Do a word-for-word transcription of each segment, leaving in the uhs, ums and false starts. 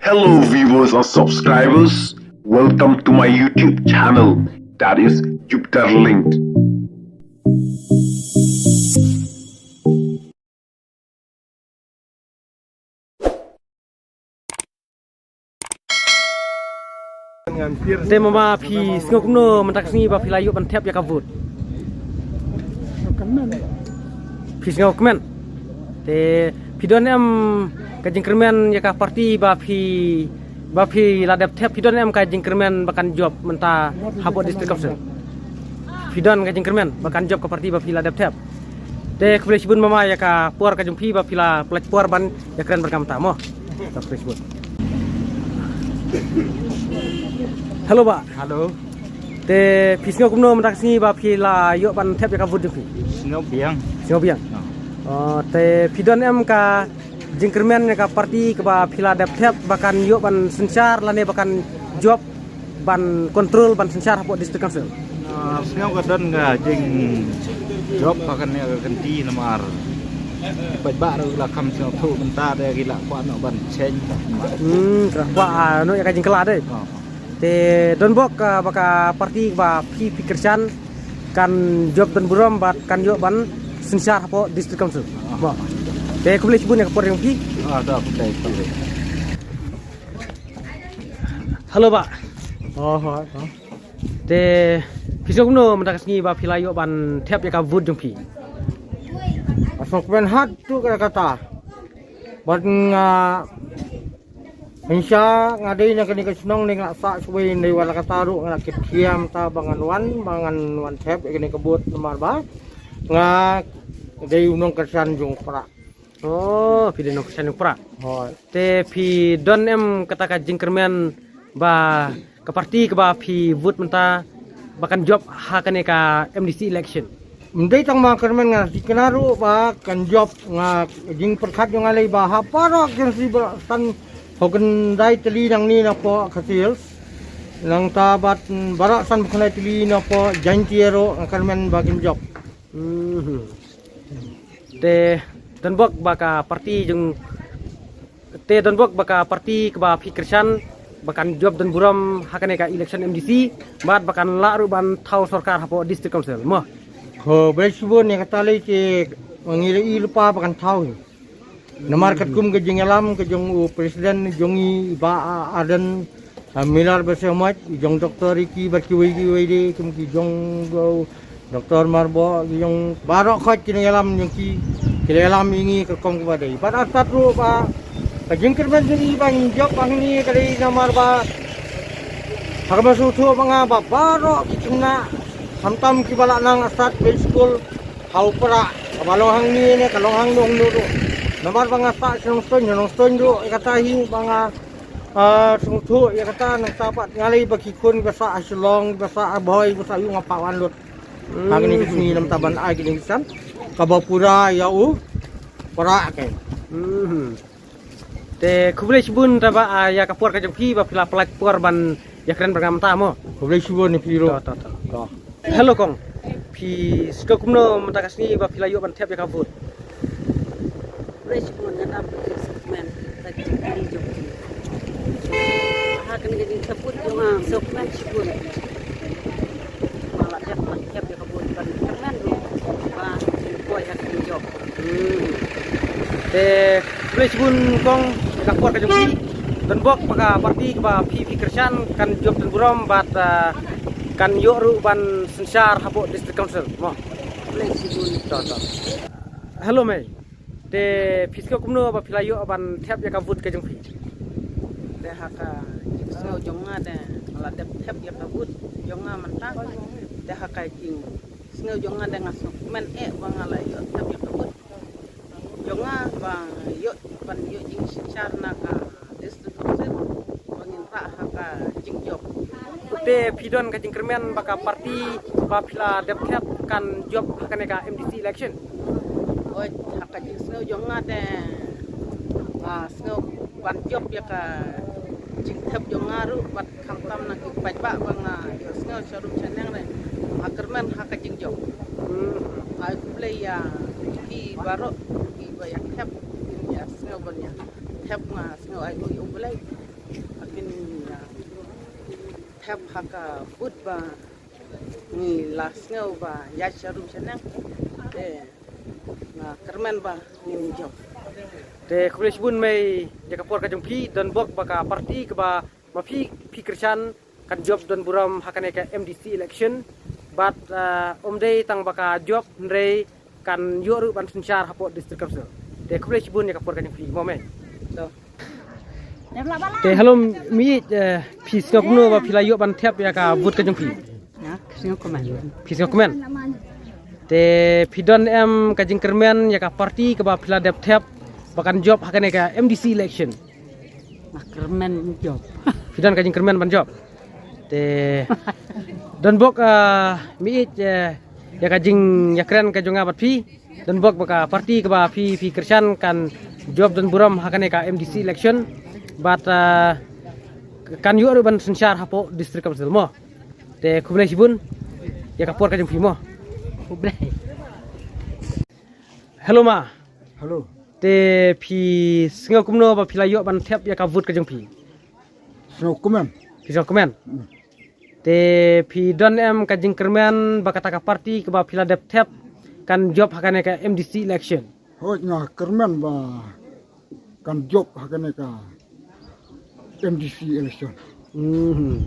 Hello viewers and subscribers, welcome to my YouTube channel, that is Jupiter Linked. Te mama, phi sngew kumno mynta ka sngi ba phi la ïoh ban thep ïa ka vote? Phi sngew kmen? Te phi don em ka jingkyrmen ïa ka party ba phi, ba phi la dep thep, phi don em ka jingkyrmen ba kan jop mynta hapoh District Council? Phi don ka jingkyrmen ba kan jop ka party ba phi la dep thep? Te khublei shibun mama ïa ka por ka jong phi ba phi la pynlait por ban ïakren bad nga mynta mo. Khublei shibun. Hello bah. Hello. Te phi sngew kumno mynta ka sngi ba phi la ïoh ban thep ïa ka vote jong phi? Sngew biang. Sngew biang. Oh, te phi don em ka jingkyrmen ïa ka party kaba phi la dep thep ba kan ïoh ban synshar lane ba kan jop ban control ban synshar hapoh District Council? Ah, sngew ka don ka jingjop ha kane ka kynti namar paidbah ruh la kham sngewthuh mynta te ki la kwah noh ban change. Hmm, ki la kwah, ah, noh ïa ka jingkylla de. Oh. Te don bok, ah, ba ka party ba phi phi kyrshan kan jop don burom bad kan ïoh ban synshar hapoh District Council. Mo. Te khublei shibun ïa ka por jong phi. Ah, da, khublei, khublei. Hello bah. Oh, hi, hi. Te phi sngew kumno mynta ka sngi ba phi la ïoh ban thep ïa ka vote jong phi? Nga sngew kmen haduh katta katta. Bad nga, ah, nga dei na kane ka shnong ne nga la sah shawei, ne wat la katta ruh nga la kit khiah ta ba ngan wan, ba ngan wan thep ïa kane ka vote namar ba nga dei u nongkyrshan jong u Prah. Oh, phi dei nongkyrshan jong u Prah. Hooid. Te phi don em kata ka jingkyrmen ba ka party kaba phi vote mynta ba kan jop ha kane ka M D C election? Ym dei tang ba kyrmen, nga thikna ruh ba kan jop. Nga, jingpyrkhat jong nga lei ba ha baroh ki san phew san phew khyndai tylli nangne napoh Khasi Hills, nangta bad baroh san phew khyndai tylli napoh Jaintia ruh nga kyrmen ba kin jop. Mhm. Te don bok ba ka party jong, te don bok ba ka party kaba phi kyrshan ba kan jop don burom ha kane ka election M D C bad ba kan lah ruh ban thaw sorkar hapoh District Council mo. Khublei shibun ïa kata lei te ngi la ïohi lypa ba kan thaw hi. Namar katkum ka jingïalam ka jong u President jong ngi, i Bah Ardent, ah, Miller Basaiawmoit, i jong Doctor Ricky bad kiwei kiwei de, kum ki jong u Doctor Marbok, ki jong baroh khoit ki nongïalam jong ki, ki la ïalam ïa ngi ka rukom kaba dei. Bad artat ruh ba ka jingkyrmen jong ngi ba ngin jop hangne ka dei namar ba ha kaba sngewthuh ba nga ba baroh ki khynnah khamtam kiba la nang artat ba skul ha u Prah, kaba long hangne ne ka long hangno hangno ruh. Namar ba nga sah sha Nongstoiñ, Nongstoiñ ruh ïa kata hi ba nga, ah, sngewthuh ïa kata, nangta pat nga lei ba ki khun ba sah ha Shillong, ba sah ha Bhoi, ba sah ïa u, nga pah wan lut. Hmm. Hangne ka sngi namta ban ai kine ki san kaba pura ïa u Prah ke. Hmm. Te khublei shibun taba, ah, ïa ka por ka jong phi ba phi la pynlait por ban ïakren bad nga mynta mo. Khublei shibun ïa phi ruh. To, to, to. To. Hello kong. Phi sngew kumno mynta ka sngi ba phi la ïoh ban thep ïa ka vote? Khublei shibun, nga dap sngewkmen ïa ka jingkyrmen jong phi. Ha kane ka jingthep vote jong nga sngewkmen shibun. Ba la dep ban thep ïa ka vote, ban kyrmen ruh ba ngin poi ha ka jingjop. Hmm. Te khublei shibun kong ïa ka por ka jong phi. Don bok ba ka party kaba phi phi kyrshan kan jop don burom bad, ah, kan ïoh ruh ban synshar hapoh District Council mo. Khublei shibun. To, to. Hello mei. Te phi sngew kumno ba phi la ïoh ban thep ïa ka vote ka jong phi? Te ha ka jingsngew jong nga te nga la dep thep ïa ka vote jong nga mynta. Te ha ka jingsngew jong nga te nga sngewkmen eh ba nga la ïoh thep ïa ka vote jong nga ba ïoh, ban ïoh jingsynshar na ka District Council ba ngin rah ha ka jingjop. Te phi don ka jingkyrmen ba ka party ba phi la dep thep kan jop ha kane ka M D C election? Oi, ha ka jingsngew jong nga te, ah, sngew ban jop ïa ka jingthep jong nga ruh bad khamtam na ki paidbah ba nga ïohsngew sharum shaneng re, nga kyrmen ha ka jingjop. Hmm. Ai khublei ïa ki baroh kiba ïa thep, kin ïa sngew ban ïa thep, nga sngew ai khublei ïa U Blei. Akin ïa thep ha ka vote ba ngi la sngew ba ïaid sharum shaneng. Te nga kyrmen ba ngin jop. Te khublei shibun mei ïa ka por ka jong phi, don bok ba ka party kaba ma phi phi kyrshan kan jop don burom ha kane ka M D C election. Bad ah, um dei tang ba ka jop hynrei kan ïoh ruh ban synshar hapoh District Council. Te khublei shibun ïa ka por ka jong phi mo mei. Te hello mei, eh, phi sngew kumno ba phi la ïoh ban thep ïa ka vote ka jong phi? Phi sngew kmen. Te phi don em ka jingkyrmen ïa ka party kaba phi la dep thep ba kan jop ha kane ka M D C election? Nga kyrmen jop. Phi don ka jingkyrmen ban jop. Te don bok ah, mei, eh, ïa ka jingïakren ka jong nga bad phi. Don bok ba ka party kaba phi phi kyrshan kan jop don burom ha kane ka M D C election. Bad ah, kan ïoh ruh ban synshar hapoh District Council mo. Te khublei shibun ïa ka por ka jong phi mo. Khublei. Hello ma. Hello. Te phi sngew kumno ba phi la ïoh ban thep ïa ka vote ka jong phi? Sngew kmen. Phi sngew kmen. Te phi don em ka jingkyrmen ba kata ka party kaba phi la dep thep kan jop ha kane ka M D C election? Hooid nga kyrmen ba kan jop ha kane ka M D C election. Mhm.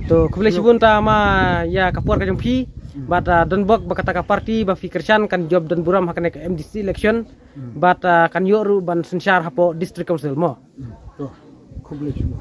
To khublei shibun ta ma ïa ka por ka jong phi. Bad ah, don bok ba kata ka party ba phi kyrshan kan jop don burom ha kane ka M D C election. Bad ah, kan ïoh ruh ban synshar hapoh District Council mo. To khublei shibun.